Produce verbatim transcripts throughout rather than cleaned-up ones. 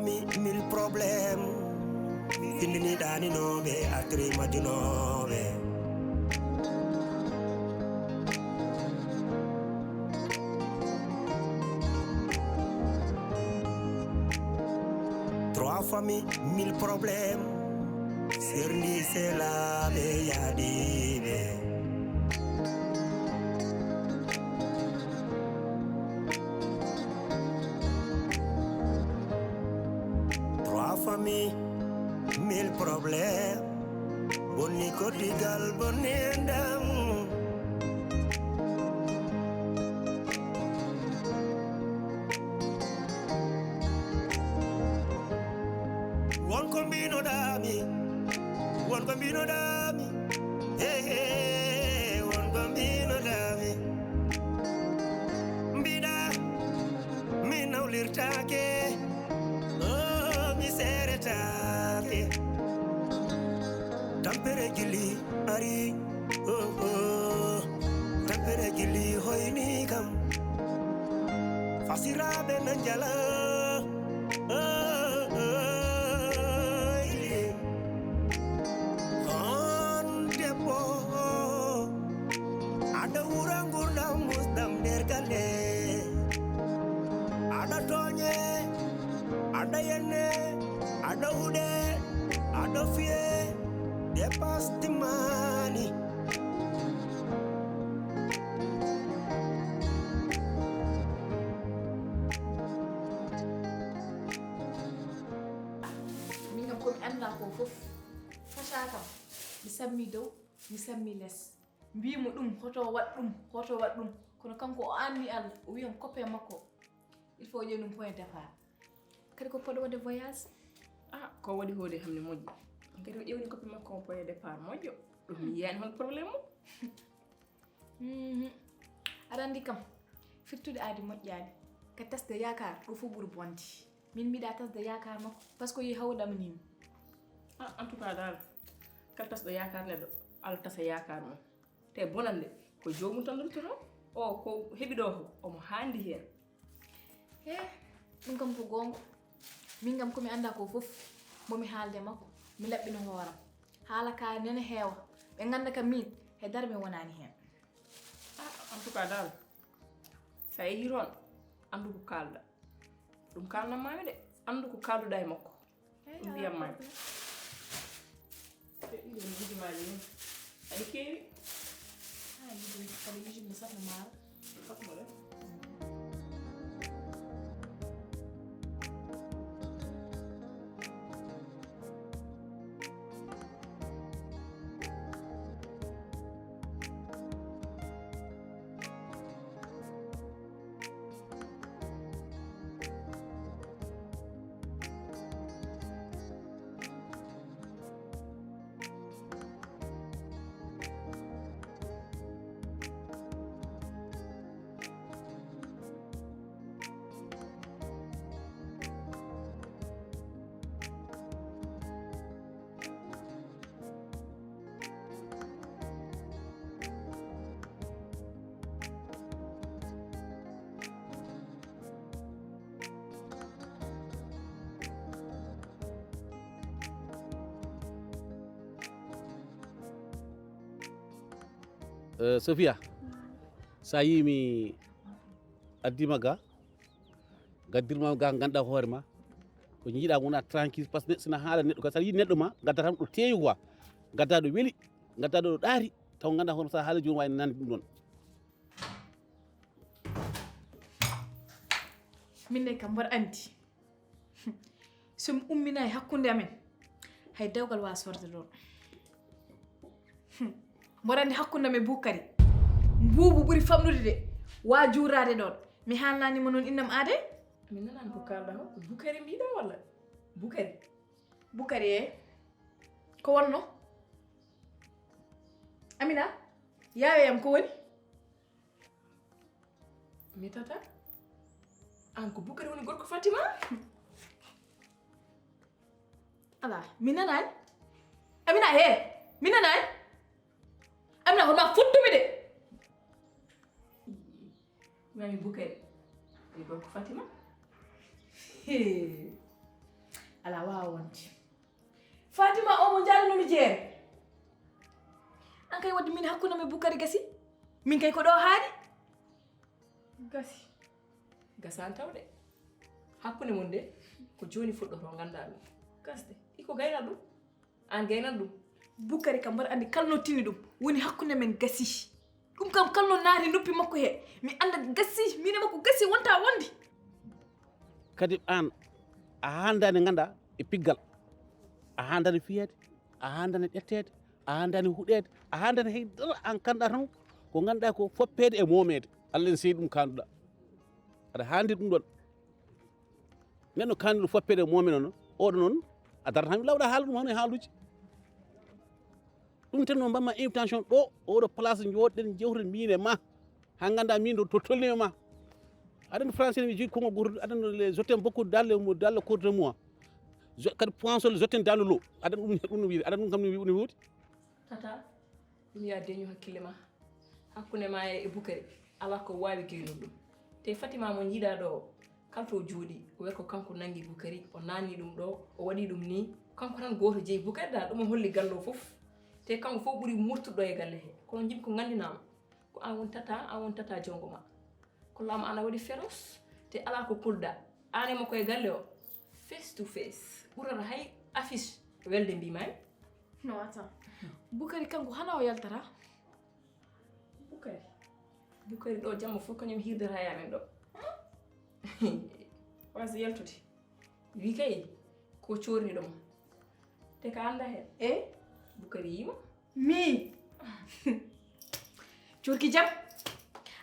Mi mille problème. Findini ɗaninooɓe, artiri majjunooɓe. Trois familles, mille problèmes. Serndi selaaɓe yaadiiɓe. Trois familles, mille problèmes. Bonni koddigal, bonni enɗam. Won ko mbinoɗaami, won ko mbinoɗaami, he, he, won ko mbinoɗaami. Mbiɗa mi nawlirtaake, oh, mi seeretaake. Tampere gili ari, oh, oh. Tampere gili hoyni kam. Fasiraaɓe na njala, oh, oh, yeah. On debbo, aɗa wura ngurdam musɗam nder galle. Aɗa tooñe, aɗa yenne, aɗa huɗe, aɗa fiye, dépasse timmaani. Min kam ko mi anndaa ko fof, fasaa kam, mi sammii dow, mi sammii les. Mbiimi ɗum, hoto waɗ ɗum, hoto waɗ ɗum. Kono kanko o anni Allah, o wi'am copain makko, il faut o ƴeewa ɗum point de départ. Kadi ko koɗo waɗde voyage? Ah, ko waɗi hoode kam ne moƴƴi. Kadi o ƴeewni copain makko on point de départ moƴƴo. Ɗum mi yiyaani hol problème mum. Mhm. Aɗa anndi kam, firtude aadi moƴƴaani. Ka tasde yaakaar, ɗum fof ɓuri bonde. Min mbiɗa tasde yaakaar makko, parce que o yehi hawɗam ni mi. Ah, en tout cas daal, kala tasɗo yaakaar neɗɗo, Allah tasa yaakaar mum. Te bonande, ko joomum tan luttotoo. O ko heɓi ɗo ko, omo haandi heen. He, ɗum kam ko goonga. Min kam ko mi anndaa ko fof, mbo mi haalde makko, mi laɓɓina hooram. Haala ka nene heewa, ɓe ngannda kam min, he dara mi wonaani heen. Ah, en tout cas daal, so a yehii toon, anndu ko kaalɗa. Ɗum kaalnat maa mi de, anndu ko kaalduɗaa e makko. Ɗum mbiyam maa mi. Ɗiɗo mijimaaji ni, aɗi keewi. Haa yiɗi kadi mijum no safna maaro. Safna de. Eh, Sofia, so a yii mi addiima ga, gaddirma ga ngannduɗaa hoore ma, ko jiiɗa wona tranquille, parce que neɗɗo sina haala neɗɗo ka, so a yii neɗɗo ma, ngadda tan ɗo teewi quoi, ngadda ɗo weli, ngadda ɗo ɗaari, taw ngannduɗaa hoore ma, so a haala jooni waawi nande ɗum ɗon. Min ne kam mboɗo anndi. So mi umminaa e hakkunde amen, hay dewgal waa sorde ɗoon. Mboɗo anndi hakkunde amen Bukari. Mbuubu ɓuri famɗude de, waa juuraade ɗoon. Mi haalnaani mo noon innam aade? Mi nanaani ko kaalɗaa ko. Ko Bukari mbiɗa walla? Bukari? Bukari e? Ko wonno? Amina, yaawe am ko woni? Mi tata? Aan ko Bukari woni gorko Fatima? Alaa, mi nanaani. Amina, he, mi nanaani. Amina, hono ma futtumi de. Mami Bukari woni gorko Fatima? He. Alaa waawa wonde. Fatima, o mo njaalnumi jeere. An kay wadde min hakkunde men Bukari gasi. Min kay ko ɗo haali. Gasi. Gasaan taw de. Hakkunde mon de, ko jooni fuɗɗoto, nganndaa ɗum. Gasde. Iko gaynal ɗum. An gaynan ɗum. Bukari kam mbaɗa anndi kala no tini ɗum. Woni hakkunde men gasi. Ɗum kam kala no naati noppi makko he. Mi annda gasi, min e makko gasi wonta wonde. Kadi an a handani nganndaa e piggal. A handani fiyeede, a handani ƴetteede, a handani huɗeede, a handani hay dara an kanndaa tan ko nganndaa ko foppeede e moomeede. Allah en sey ɗum kanduɗa. Aɗa handi ɗum ɗon. Neɗɗo kanduɗo foppeede e moomeede noon, oɗo noon a darata mi lawɗa haala ɗum hono e haaluuji. Ɗum tan no mbaɗ-maa invitation ɗo oɗo place njooɗɗen njewten miin e ma. Haa nganndaa miin ɗo to tolnii e ma. Aɗa anndi français mi jogii konngol gootol, aɗa anndi les, je t'aime beaucoup dans le, dans le corps de moi. Je, kadi poisson je t'aime dans le lot. Aɗa anndi ɗum, ɗum no wiyde, aɗa anndi ɗum kam no wi-, no woodi. Tata, ɗum ya deñu hakkille ma. Hakkunde ma e Bukari, alaa ko waawi gaynude ɗum. Te Fatima mo njiiɗaa ɗo o, kala to o jooɗii, o wiya ko kanko nanngi Bukari, o naanni ɗum ɗo, o waɗi ɗum nii. Kanko tan gooto jeyi Bukari da, ɗum o holli galle o fof. Te kanko fof ɓuri murtuɗo e galle he. Kono njiɗmi ko nganndinaa mo. Ko an woni tata, an woni tata jonngo ma. Ko laamu an a waɗi féroce, te alaa ko kulɗa. An e makko e galle o, face to face. Ɓurata hay affiche welde mbiy ma en. No, attends. Bukari kanko hana o yaltata? Bukari. Bukari ɗo jamma fof kañum hirdata e amen ɗo. Wasi yaltude. Wi kay ko corni ɗum. Te ka annda hen. E? Bukari yima. Mi. Corki jam.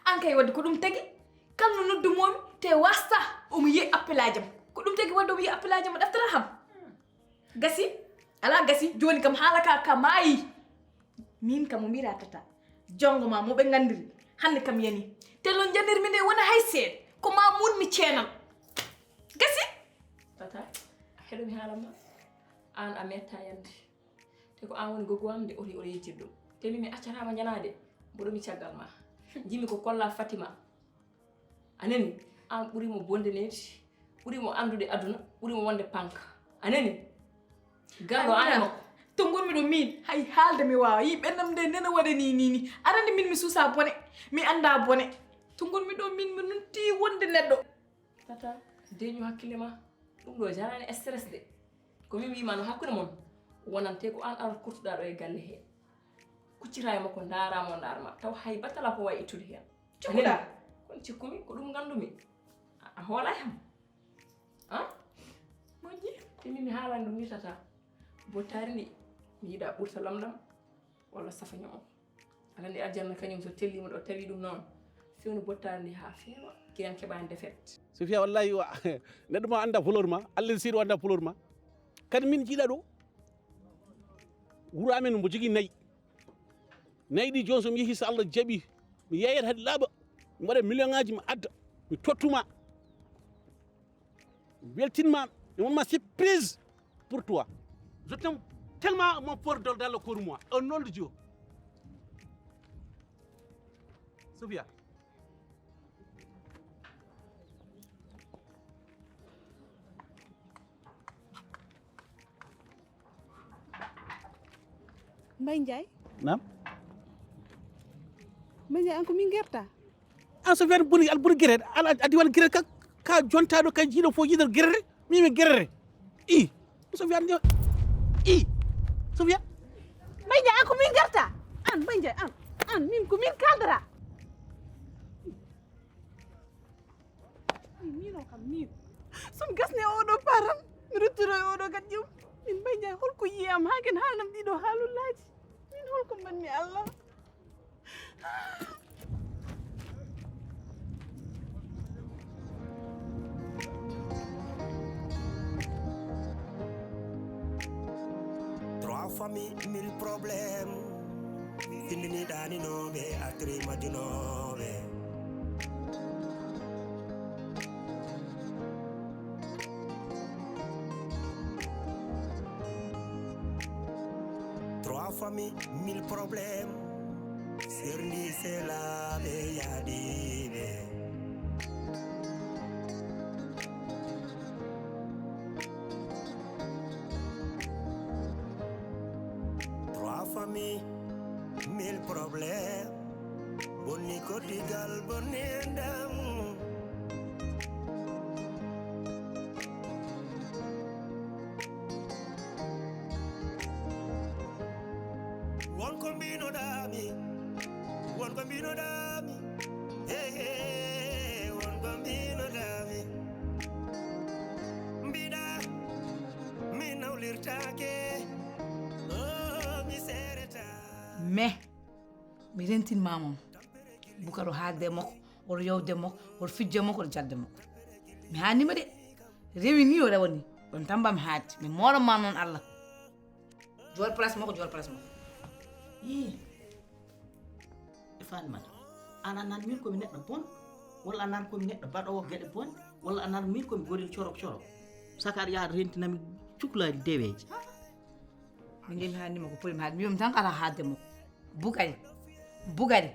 An kay wadde ko ɗum tagi. Kala no noddu momi te wasta omo yiya appelaaji am. Ko ɗum tagi wadde omo yiya appelaaji am o ɗaftata kam. Gasi? Alaa gasi, jooni kam haala ka, ka maayi. Miin kam o mbiraa tata. Jonngo ma mo ɓe nganndiri. Hannde kam yani. Te lo njannirmi nde wona hay seeɗa. Ko ma muun mi ceenal. Gasi? Tata, heɗo mi haalan ma. Aan a metta yande. Te ko aan woni gogo am nde ori oɗo yejjir ɗum. Te min mi accataama ñanaade. Mboɗo mi caggal ma. Njimi ko kolla Fatima. A nani, aan ɓuri mo bonde needi, ɓuri mo anndude aduna, ɓuri mo wonde panka. A nani? Gallo aan e makko. To ngonmi ɗo min, hay haalde mi waawa. Yi ɓennam nde nena waɗa ni ni ni. Aɗa anndi min mi suusa bone, mi annda bone. To ngonmi ɗo min mi nunti wonde neɗɗo. Tata, deñu hakkille ma. Ɗum ɗo jarani stress de. Ko min wiima no hakkunde mon wonante ko aan arata kurtuɗa ɗo e galle he. Kuccita e makko ndaara mo ndaar ma taw hay battala ko wawi ittude hen. Cikkuɗa? Kono cikkumi ko ɗum ngandumi. A hoolay ham. A? Moƴƴi. Te min mi haalani ɗum ni tata. Bottaari ndi mi yiɗa ɓurta lamɗam walla safa ñoom. Aɗa anndi aljanna kañum so tellima ɗo tawi ɗum noon fewni bottaari ndi haa feewa kiyan keɓani defet. Sofia, wallahi wa neɗɗo ma annda valeur ma, Allah siiɗo annda valeur ma. Kadi min jiiɗa ɗo wuro amen mbo jogii nayi. Nayi ɗi jooni so mi yehi so Allah jaɓi mi yeeyat hade laaɓa mi waɗa million ngaji mi adda mi tottuma. Weltinma mi wonma surprise pour toi. Je t'aime tellement mon pauvre Dol dans le corps moi au nom de Dieu. Sofia. Mbaye Ndiaye. Naam. Mbaye Ndiaye, an ko min gerta? An so wiyata boni al boni gerede, ala adi wal gerede ka, ka jontaɗo ka jiiɗo fo yiɗat gerede, mi mi gerede. I. So wiyata ndi i. So wiya. Mbaye Ndiaye, an ko min gerta? An Mbaye Ndiaye, an. An min ko min kaldata. Min o kam min. Sun gasne oɗo paran mi ruttiro e oɗo gat jom. Min Mbaye Ndiaye holko yiyam ha ken haalnam ɗiɗo haalullaji. Min holko mbanmi Allah. Trois familles, mille problèmes. Findini ɗaninooɓe, artiri majjunooɓe. Trois familles, mille problèmes. Serndi selaaɓe yaadiiɓe. Won ko mbinoɗami, won ko mbinoɗami, hey, hey, won ko mbinoɗami. Mbiɗa, mi nawlirtake, oh, mi sereta. Mais mi rentinma moom. Bukar o haalde makko, oto yewde makko, oto fijje makko, oto jadde makko. Mi haanima de. Rewi ni o rewa ni. Ɗon tan mbami haade. Mi moorama noon Allah. Joor place makko, joor place makko. Ii. E Fatimata, an a nan min komi neɗɗo bon, walla a nan komi neɗɗo baɗoowo geɗe bon, walla a nan min komi gorel corok corok. Saka aɗa yaha rentinami cukalaaji deweeji. Min de mi haanima ko poti mi haade. Mi wiyam tan kala haadde makko. Bukari. Bukari.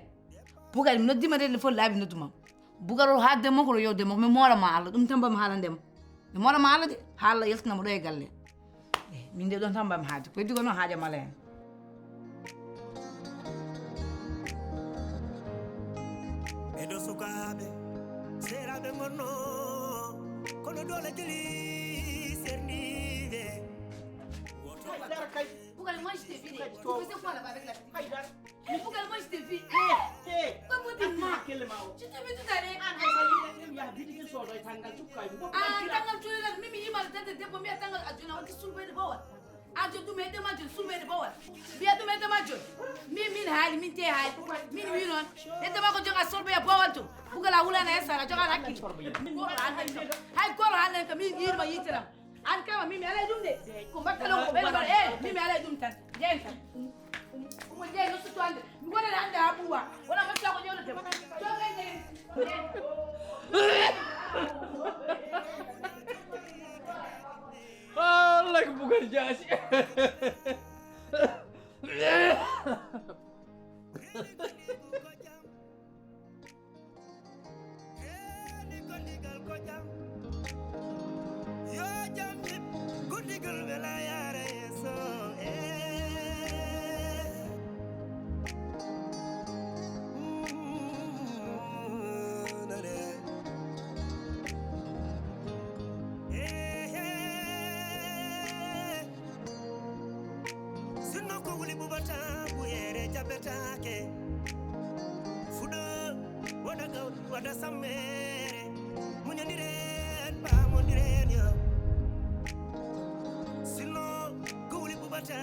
Bukari mi noddima de fof laabi nodduma. Bukari o haadde makko, o yewde makko. Mi moorama Allah. Ɗum tan mbami haalande mo. Mi moorama Allah de. Haa Allah yaltina mo ɗo e galle. Eh, min de ɗon tan mbami haade. Ko heddi ko noon haaja mala hen. Ɓeɗo sukaaɓe, seeraaɓe ngonno, kono doole jeli serniiɓe. Bougal, moi je t'ai vu. Tu faisais quoi là-bas avec la petite fille? Mais Bougal, moi je t'ai vu. Hé, hé. Pas moi de moi. Je t'ai vu tout à l'heure. Ah, tangal cuuɗi lan, min mi yima tan debbo mbiya tangal a jona watti sulɓeyde bowal. An joni ɗum hedde ma joni sulɓeyde bowal. Mbiya ɗum hedde ma joni. Min min haali, min te haali. Min wi noon. Hedde ma ko joga sorɓe e bowal to. Bougal a wulana e sara, joga hakkille. Goto haalnan kam. Hay goto haalnan kam, min yiɗma yitteram. An kama min mi alay ɗum de. Ko mbatta ɗon ko ɓen mbaɗa. Eh, min mi alay ɗum tan. Jeen tan. Omo jeeyi no sutto hannde. Mi wonani hannde haa ɓuuwa. Wona moƴƴa ko ƴeewta debbo. Jogay jeen. Allah ko Bougar Diassi. Reeni ko digal ko jam. Yo jam yib ko digal wela yaara yeeso. Eh. Mm, nane. Eh, eh. Sinno ko wuli ɓuɓata ɓuyere jaɓetaake. Fuɗo waɗa gawri waɗa sammere. Muñondiren pamondiren yo. Sinno ko wuli ɓuɓata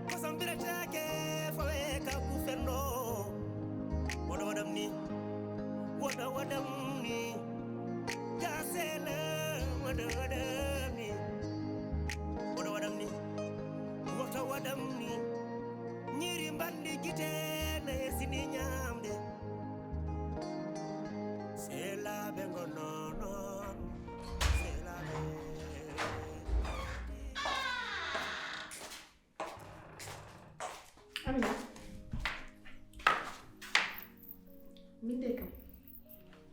ko sambiretake fawe ka kufenno. Woɗo waɗam ni. Woɗo waɗam ni. Gasela woɗo waɗam ni. Woɗo waɗam ni. Woto waɗam ni. Ñiri mbanndi gite na hesini ñaamde. Seelaaɓe ngonno noon. Seelaaɓe. Amina, min de kam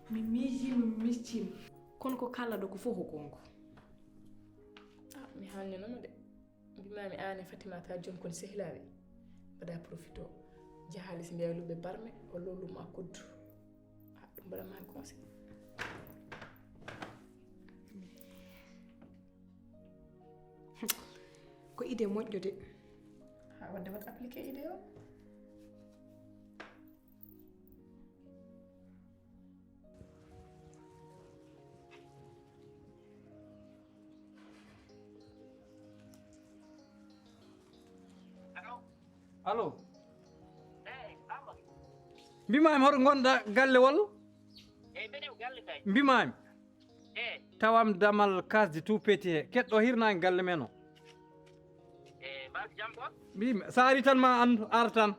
mi miijiima, mi miijtiima. Kono ko kaalɗaa ɗoo ko fof ko goonga. Ah, mi haalninooma de. Mbimaami aan e Fatimata joom kon sehilaaɓe. Mbaɗa profito. Njaha les mbiya luuɓe barme, o low lumo a koddu. Ah, ɗum mbaɗa ma conseil. Ko idée moƴƴo de. Ha wadde waɗ appliqué idée o. Allo. Mbimaami hoto ngonɗa galle walla? Mbimaami. Tawam damal kasdi tout petit he keɗɗo hirnaange galle men o. Mbimi sa ari tan ma anndu ara tan.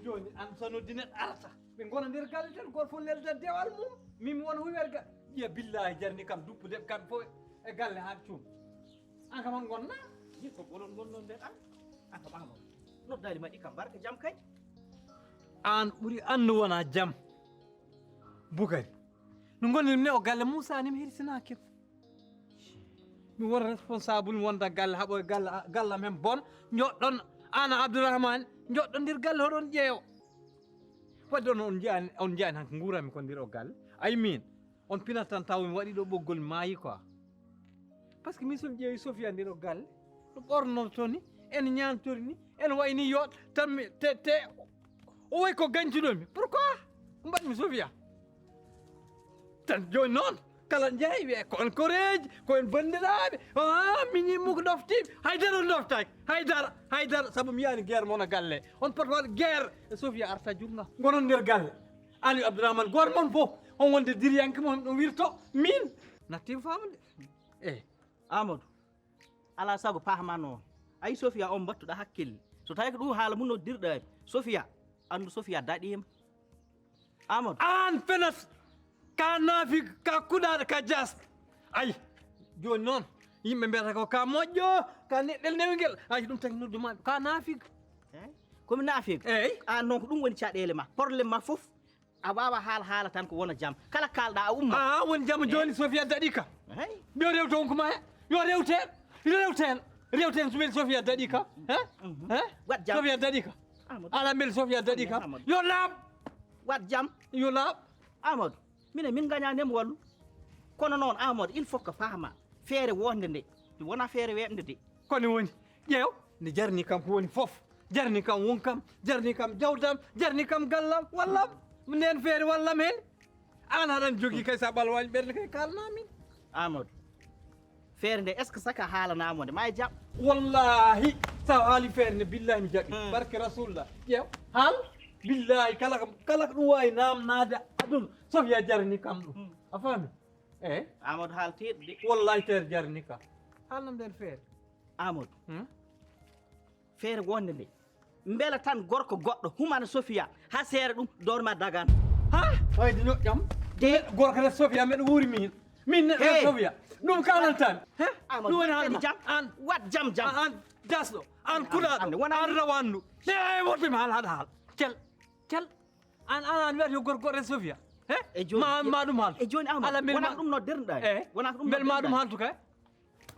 Jooni an so noddi neɗɗo arata ɓe ngona nder galle tan goto fof nelda dewal mum. Min mi wona huywere ga. Ƴiya billahi jarni kam duppude kam fof e galle haa cuum. An kam on gonna? Ni ko bonon gonnon nder an. An kam Amadou. Noddaali ma ɗi kam barka jam kay. An ɓuri annu wona jam. Bukari. No gonir ne o galle Moussa ni mi hirsinaaki. Mi wona responsable wonda galle haɓo e galle gallam hem bon joɗɗon ana Abdourahmane joɗɗo nder galle hoɗon ƴeewo. Wadde on on jiyani on jiyani hanko nguurami ko nder o galle. Ay min on pinat tan taw mi waɗi ɗo ɓoggol maayi quoi. Parce que min somi ƴeewi Sofia nder o galle no ɓornorto ni en ñantori ni en wayni yoɗ tan mi te te o way ko gañtuɗo mi pourquoi mbaɗmi Sofia. Tan jooni noon kala jeyi wiye ko on koreeji ko en banndiraaɓe a miñi mum ko ɗoftiiɓe haydara on ɗoftaaki haydara haydara sabu mi yiyani guerre mon e galle on pot waɗ guerre e Sofia arta jurnga gonon nder galle. An yo Abdourahmane gooto mon fof on wonde diriyanke mon ɗum wirto min nattiima faamude. Eyi. Amadou. Alaa sago paama noon. Ayi Sofia on mbattuɗa hakkille. So tawi ko ɗum haala mum noddirɗa en. Sofia. Anndu Sofia daɗiima. Amadou. An fenat ka naafi ka kuɗaɗo ka jas. Ayi. Jooni noon yimɓe mbiyata ko ka moƴƴo ka neɗɗel newingel ayi ɗum tagi noddu ma ka naafi. Eyi. Komi naafi. Eyi. An noon ko ɗum woni caɗeele ma problème ma fof. A wawa haala haala tan ko wona jam kala kalɗa a umma. A woni jam joni Sofia daɗi ka. Yo rewte on kuma he yo rewte en yo rewte en rewte en sumel Sofia daɗi ka he he. Waɗ jam Sofia daɗi ka. Ala mbel Sofia daɗi ka. Yo laaɓ. Waɗ jam. Yo laaɓ. Amadou minen min gañani mo wallu. Kono noon Amadou il faut que fahma feere wonde nde wona feere weɓde de. Kono woni ƴeew nde jarni kam ko woni fof jarni kam won kam jarni kam jawdam jarni kam gallam wallam nden feere wallam hen. An haɗan jogi kay sa ɓalwani ɓernde kay kalna min. Amadou feere nde est ce que saka haalanamo nde ma e jaɓ. Wallahi sa haali feere nde billahi mi jaɓi barke rasulullah ƴeew haal. Billahi kala kala ko ɗum wawi namnade aduna Sofia jarani kam ɗum a faami. Eyi. Amadou haal teɗɗude. Wallahi feere jarani ka haalnam nden feere. Amadou feere wonde nde mbela tan gorko goɗɗo humana Sofia ha seere ɗum dorma dagan. Ha wayde ñoƴƴam de gorko ne Sofia mbeɗa wuuri min min neɗɗo Sofia ɗum kalantami. Ɗum woni haala jam an waɗ jam jam an dasɗo an kuɗaɗo an rawandu. E wotemi haala haɗa haala cel cel. An an an wiyata yo gorko goɗɗo Sofia he e joni ma ma ɗum haal e joni ama ala mbel wona ma ɗum no dernuɗa e wona ko ɗum mbel ma ɗum haaltu kay.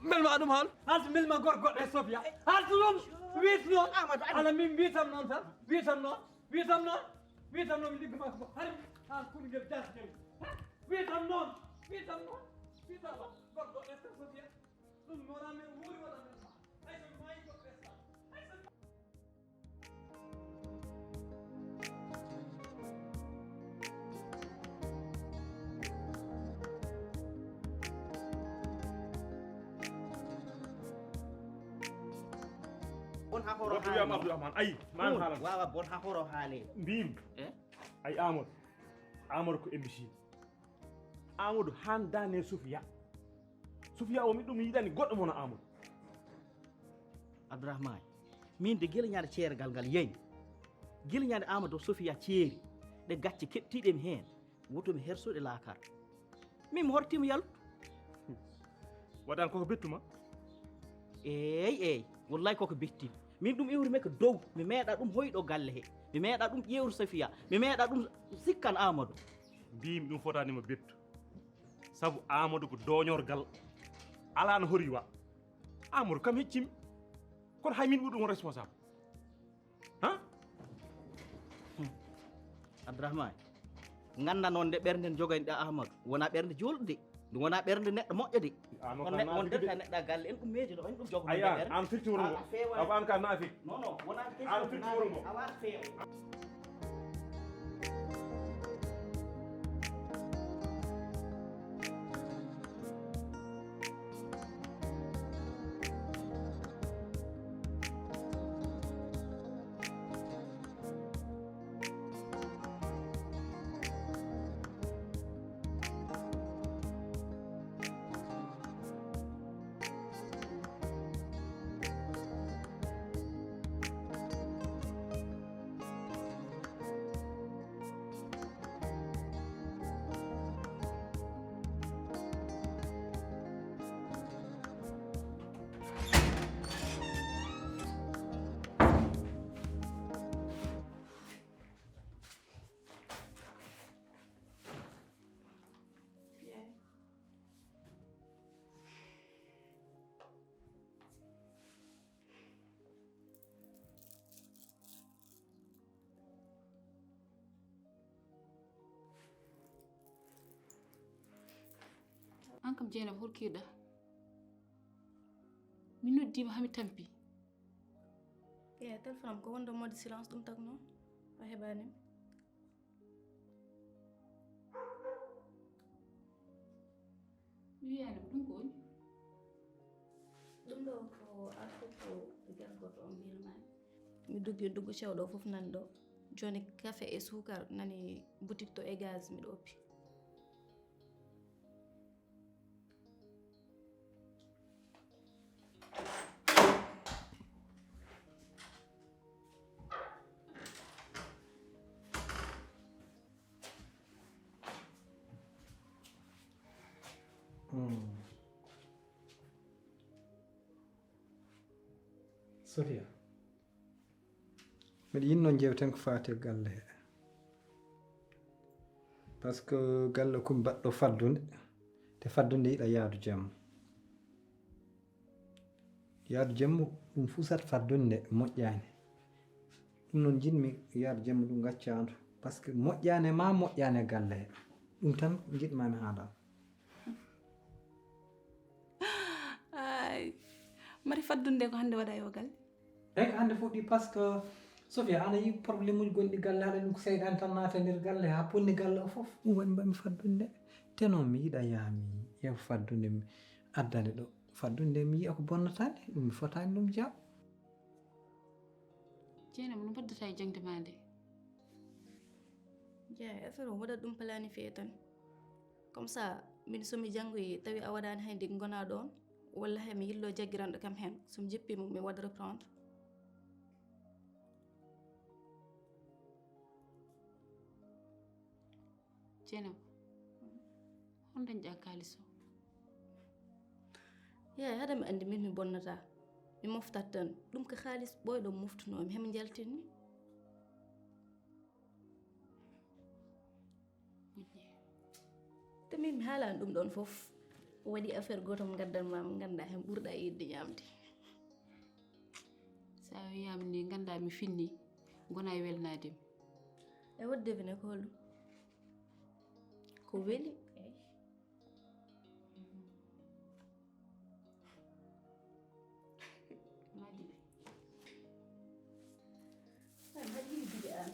Mbel ma ɗum haal haaltu mbel ma gorko goɗɗo e Sofia haaltu ɗum wit noon. Amadou ala min mbitam noon tan mbitam noon mbitam noon mbitam noon mi liggo makko hari haal kulgel dasgel mbitam noon mbitam noon mbitam gorko goɗɗo e Sofia. Ɗum wona men wuuri wona men ma hay so maayi goɗɗo e Sofia hay so bon ha horo haale abdourahmane ayi ma haala wawa bon ha horo haale mbimi e ay amadou amadou ko imbecile. Amadou han dane Sofia. Sofia o mi ɗum yiɗani goɗɗo mona Amadou. Abdourahmane min de gila ñande ceergal ngal yeñi gila ñande Amadou Sofia ceeri ɗe gacce keɓtiɗemi heen woto mi hersude laakar. Min mi hortima yaltu. Waɗan koko bettuma. Eey eey wallahi koko bettin min ɗum iwri mi ko dow mi meeɗa ɗum hoyɗo galle he mi meeɗa ɗum ƴeewru Sofia mi meeɗa ɗum sikkan Amadou. Mbimi ɗum fotanima bettu. Sabu Amadou ko doñorgal. Ala no hori wa. Amadou kam heccimi. Kono hay min ɓuuri ɗum responsable. Ha? Abdourahmane ganda noon nde ɓernde jogani ɗa Amadou wona ɓernde julɗo de. Ɗum wona ɓernde neɗɗo moƴƴo de. On neɗɗo won detta neɗɗa galle en ɗum meejo ɗo en ɗum jogo ay an an firti wuro ngo. Awa an ka nafi. Non non wona an firti wuro ngo. Awa feewa. An kam Jeynaba, hol kiirɗa? Mi noddiima haa mi tampi. Eyi, téléphone am ko wonde mode silence, ɗum tagno a heɓaani mi. Mi wiyaani ko ɗum ko woni. Ɗum ɗo ko article ko gargoto on mbiyatmi. Mi duggi duggu cewɗo fof nan ɗo. Jooni kafe e suukar nani boutique to e gaz miɗo oppi. Hmm. Sofia, mbiɗo yiɗnoo njeewten ko faati e galle he. Par ce que galle ko mi baɗɗo faddunde, te faddunde yiɗa yaadu jemma. Yaadu jemma ɗum fusat faddunde moƴƴaani. Ɗum noon njiɗmi yaadu jemma ɗum ngaccaandu. Par ce que moƴƴaani e ma, moƴƴaani e galle he. Ɗum tan njiɗmaa mi haalana. Ay, mari faddunde ko hannde waɗa e o galle? Eyi, ko hannde fuɗɗi, par ce que Sofia, ana yi problème uji gonɗi galle, haɗa ɗum ko seyɗan tan naata nder galle, haa bonni galle o fof. Ɗum waɗi mbaɗmi faddunde. Te noon mi yiɗa yaa mi ƴeew faddunde mi addane ɗo. Faddunde mi yiya ko bonnataande, ɗum mi fotaani ɗum jaaw. Jeynaba, no mbaddata e jaŋde ma nde? Jeya, affaire o waɗat ɗum planifié tan. Comme ça, min so mi janngoyi tawi a waɗaani hay nde ngonaa ɗoon, walla hay mi yillo jaggiranɗo kam heen, so mi jippii mo, mi waɗa reprendre. Jeynaba, hol dañɗa kaalis o? Yaay, hade mi anndi min mi bonnataa. Mi moftat tan. Ɗum ko kaalis ɓooyɗo moftunoo mi, hemi njaltinmi. Moƴƴi. Te min mi haalaani ɗum ɗoon fof. Waɗi affaire gooto mo ngaddan ma, mo nganndaa heen ɓurɗa yiɗde ñaamde. So a wiyaama ni, nganndaa mi finni, ngona e welnaade mi. E waɗde fine ko holɗum? Ko weli? Eey. Madi. Ay, mbaɗi yiɗi an.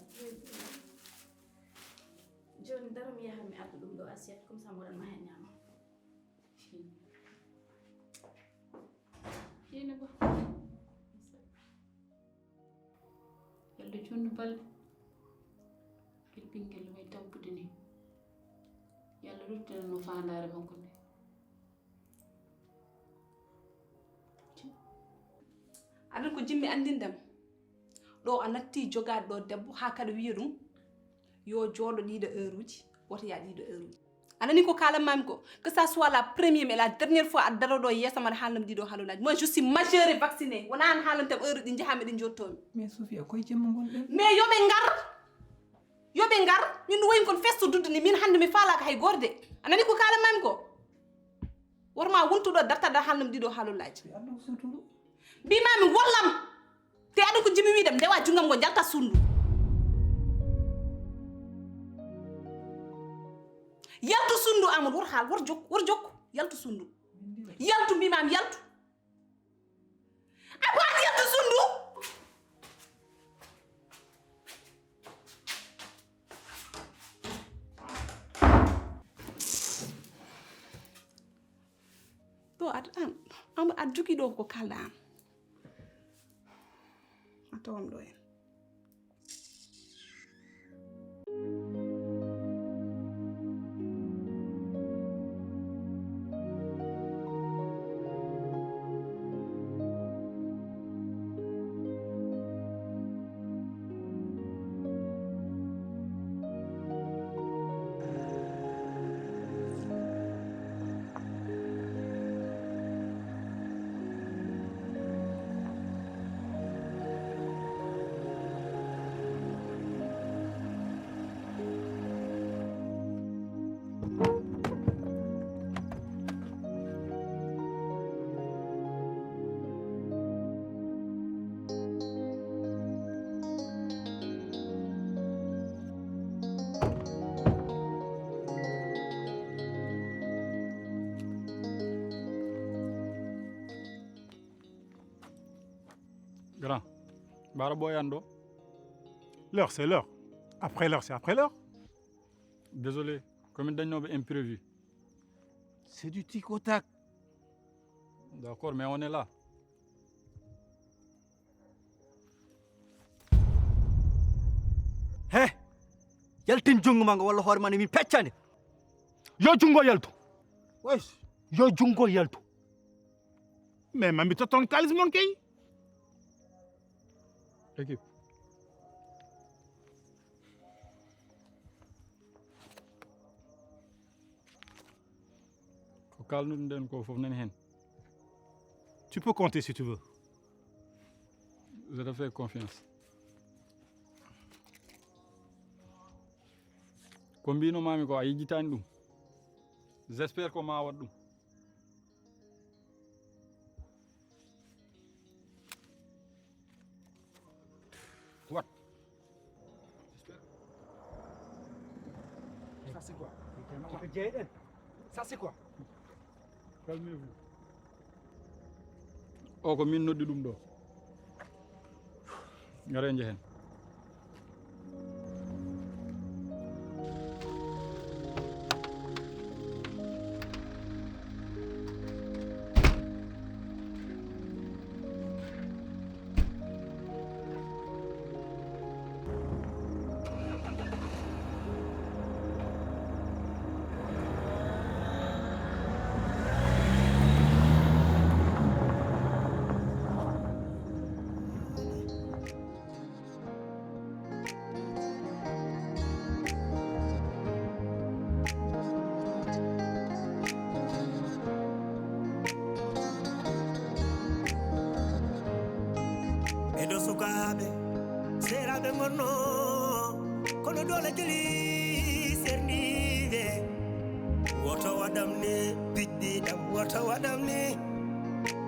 Jooni, daro mi yaha mi adda ɗum ɗo assiette, comme ça, mboɗon ma heen ñaama. Jeynaba. Yallah, cundu balɗe. Ngel ɓinngel no wayi tampude ni. Yallah, ruttinano faandaare makko nde. Aɗa ko jimmi anndindem. Ɗo a natti jogaade ɗo debbo, haa kaɗa wiya ɗum yo jooɗo ɗiɗo heure uji, woto yaa ɗiɗo heure uji. A nani ko kaalanmaami ko? Que ça soit la première mais la dernière fois a daro ɗo yeeso mbaɗa haalanam ɗiɗo haalolaaji. Moi, je suis majeure et vaccinée. Wona an haalantam heure ɗi njahaami ɗi njottomi. Mais Sofia, koye jemma ngonɗen. Mais yo ɓe ngar. Yo ɓe ngar. Min ɗum wayi kon festo dudde ni. Min hannde mi faalaaka hay goorde. A nani ko kaalanmaami ko? Worma wontuɗo dartaɗa haalanam ɗiɗo haalolaaji. Yo Allah suturu. Mbimaami wallam. Te aɗa ko jimi wiidam, ndewa junngam ngo njalta sunndu. Yaltu sunndu, Amadou, wor haal, wor jokku, wor jokku. Yaltu sunndu. Yaltu, mbimaami, yaltu. Ay, ko an yaltu sunndu. Ɗo aɗa, an, an, aɗa jogii ɗo ko kalɗa an. A tawam ɗo en. Grand, ɓaara ɓooyan ɗo. L'heure, c'est l'heure. Après l'heure, c'est après l'heure. Désolé, komin dañnooɓe imprévu. C'est du tic au tac. D'accord, mais on est là. He, yaltin junngo ma ngo walla hoore ma nde min peccande. Yo junngo yaltu. Wesh. Yo junngo yaltu. Mais mami totton kalis mon kay. Équipe. Ko kalnuɗen ko fof nani hen. Tu peux compter si tu veux. Je te fais confiance. Ko mbino mami ko a yejjitani ɗum. J'espère ko ma waɗ ɗum. What? J'espère. Ça c'est quoi? Ça c'est quoi? Calmez-vous. O ko min noddi ɗum ɗo. Ngare njehen. Ɓeɗo sukaaɓe, seeraaɓe ngonno, kono doole jeli serniiɓe. Woto waɗam ni, piɗɗi ɗam, woto waɗam ni.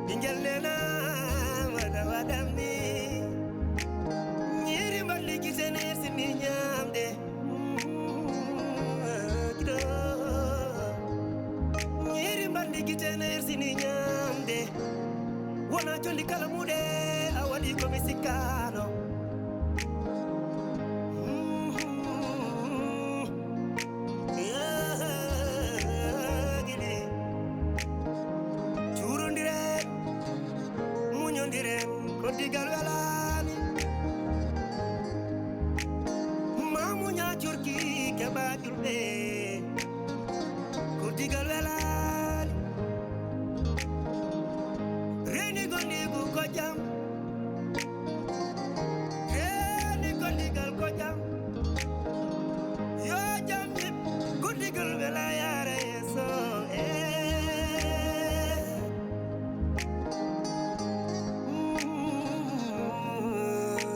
Ɓingel nena, wada wadam ni. Nyiri mballi gite ne sini nyamde. Gido. Nyiri mballi gite ne sini nyamde. Wona jolli kala muɗe, a waɗi ko mi sikkano. Gili. Cuurondiren, muñondiren, ko digal welani. Ma muña curki keɓa julɓe, ko digal welani. Reni gondigu ko jam. Reeni golligal ko jam. Yo jam yimɓe golligol wela yaara yeeso. Eh. Mm,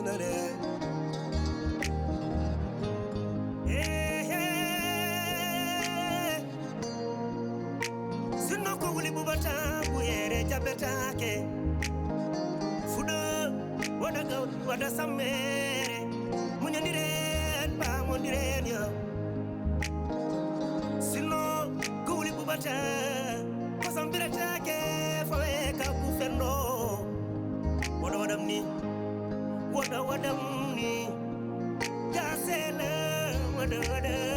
nane. Eh, eh. Sinno ko wuli ɓuɓata, ɓuyere jaɓetaake. Fuɗo waɗa gawri, waɗa sammere. Muñondiren, paamondiren yo. Sinno ko wuli ɓuɓata, kosam biretaake, fawe ka ku fenno. Waɗa waɗam ni, waɗa waɗam ni. Jasela, waɗa waɗam